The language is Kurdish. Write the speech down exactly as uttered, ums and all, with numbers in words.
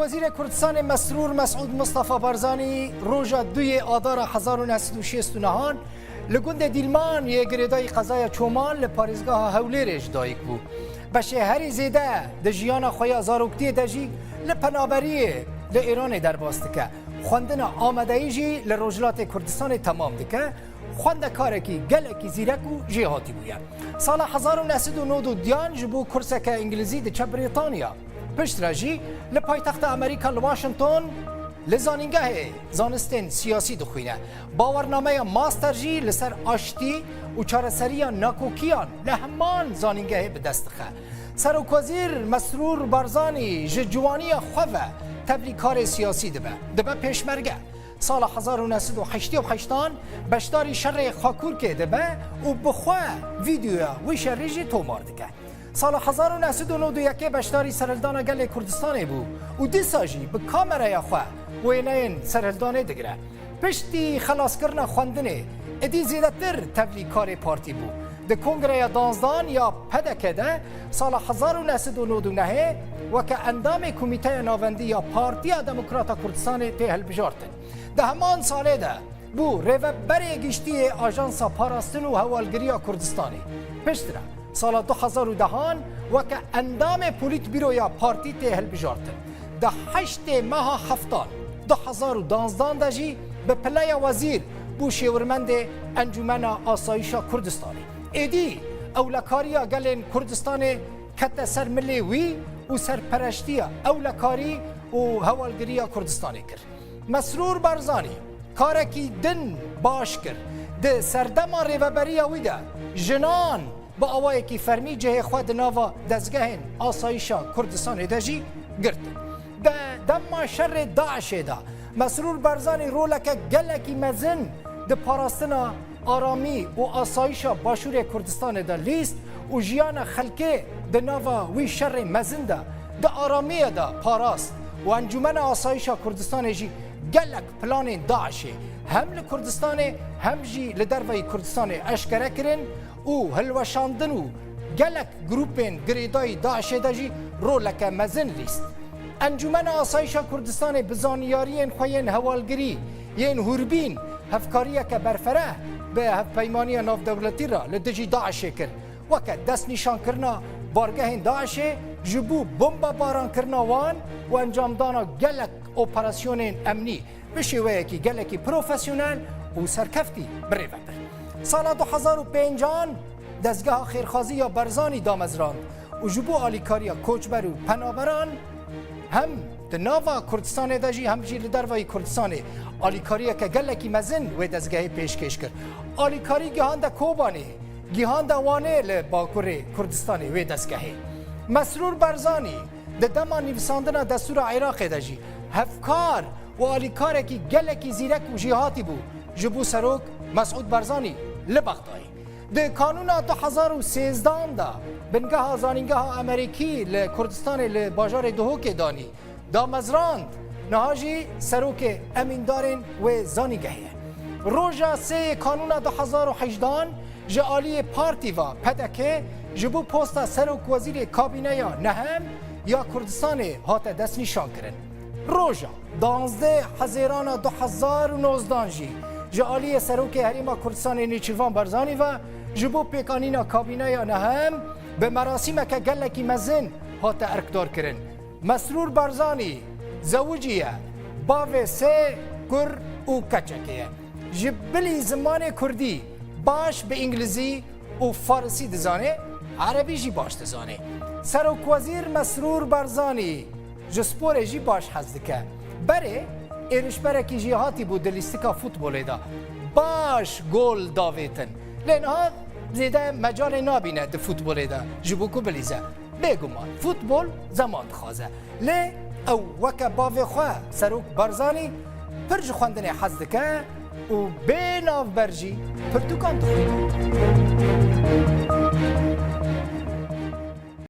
Wezîrê Kurdistanê Mesrûr Mesûd Mistefa Barzanî roja duyê Adara hezar û neh sed û şêst û nehan li gundê Dîlman yê girêdayî qezaya Çoman li parêzgeha Hewlêrê ji dayik bû. Beşê herî zêde di jiyana xwe ya zaroktiyê de jî li penaberiyê li Îranê derbas dike. Xwendina amadeyî jî li Rojhilatê Kurdistanê temam dike. Xwendekarekî gelekî zîrek û jêhatî bûye. Sala hezar û neh sed û nod û duyan ji bo kurseke îngilîzî diçe Brîtanya. Piştre jî li paytexta Amerîka li Washington li zanîngehê zanistên siyasî dixwîne. Bawernameya master jî li ser aştî û çareseriya nakokiyan li heman zanîngehê bi dest dixe. Serokwezîr Mesrûr Barzanî ji ciwaniya xwe ve tevlî karê siyasî dibe. Dibe pêşmerge. Sala hezar û neh sed û heştê û heştan beşdarî şerê Xakûrkê dibe û bi xwe vîdeoya wî şerî jî tomar dike. Sala hezar û neh sed û nod û yekê beşdarî serhildana gelê Kurdistanê bû û dîsa jî bi kameraya xwe wêneyên serhildanê digire. Piştî xelaskirina xwendinê, êdî zêdetir tevlî karê partî bû. Di kongreya danzdan ya P D K de sala hezar û neh sed û nod û nehê weke endamê Komîteya Navendî ya Partiya Demokrata Kurdistanê tê hilbijartin. Di heman salê de bû rêveberê giştî yê Ajansa Parastin û Hewalgiriya Kurdistanê. Piştre sala du hezar û dehan weke endamê Polîtbîroya partî tê hilbijartin. Di heştê meha heftan du hezar û danzdan de jî bi pileya wezîr bû şêwirmendê Encûmena Asayîşa Kurdistanê. Êdî ewlekariya gelên Kurdistanê kete ser milê wî û serpereştiya ewlekarî û hewalgiriya Kurdistanê kir. Mesrûr Barzanî karekî din baş kir. Di serdema rêveberiya wî de jinan bi awayekî fermî cihê xwe di nava dezgehên asayîşa Kurdistanê de jî girtin. Di dema şerê DAIŞê de Mesrûr Barzanî roleke gelekî mezin di parastina aramî û asayîşa Başûrê Kurdistanê de lîst û jiyana xelkê di nava wî şerê mezin de di aramiyê de parast û Encûmena Asayîşa Kurdistanê jî gelek planên DAIŞê hem li Kurdistanê hem jî li derveyî Kurdistanê eşkere kirin û hilweşandin û gelek grûpên girêdayî DAIŞê de jî roleke mezin lîst. Encûmena Asayîşa Kurdistanê bi zanyariyên xwe yên hewalgirî yên hûrbîn hevkariyeke berfereh bi Hevpeymaniya Navdewletî re li dijî DAIŞê kir. Weke destnîşankirina bargehên DAIŞê ji bo bombebarankirina wan û encamdana gelek operasyonên emnî bi şêweyekî gelekî profesyonel û serkeftî bi rê ve bir. Sala du hezar û pêncan dezgeha xêrxwazî ya Barzanî damezrand û ji bo alîkariya koçber û penaberan hem di nava Kurdistanê de jî hem jî li dervayî Kurdistanê alîkariyeke gelekî mezin wê dezgehê pêşkêş kir. Alîkarî gihande Kobanê, gihande Wanê li bakurê Kurdistanê wê dezgehê. Mesrûr Barzanî di dema nivîsandina destûra Iraqê de jî hevkar û alîkarekî gelekî zîrek û jêhatî bû ji bo Serok Mesûd Barzanî li Bexdayê. Di kanûna du hezar û sêzdan de bingeha Zanîngeha Amerîkî li Kurdistanê li bajarê Duhokê danî. Damezrand, niha jî serokê emîndarên wê zanîngehê ye. Roja sê yê kanûna du hezar û hejdan ji aliyê partî ve P D K ji bo posta serokwezîrê kabîneya nehem ya Kurdistanê hate destnîşankirin. Roja danzdeh Hezêrana du hezar û nozdan jî ji aliyê serokê Herêma Kurdistanê Nêçîrvan Barzanî ve ji bo pêkanîna kabîneya nehem bi merasîmeke gelekî mezin hate erkdarkirin. Mesrûr Barzanî zewicî ye, bavê sê kur û keçekê ye. Ji bilî zimanê kurdî baş bi îngilîzî û farisî dizane, erebî jî baş dizane. Serokwezîr Mesrûr Barzanî ji sporê jî baş hez dike. Berê êrişberekî jêhatî bû di lîstika futbolê de. Baş gol davêtin. Lê niha zêde mecalê nabîne di futbolê de ji bo ku bilîze. Bêguman futbol zeman dixwaze. Lê ew weke bavê xwe Serok Barzanî pir ji xwendinê hez dike û bê navber jî pirtûkan dixwîne.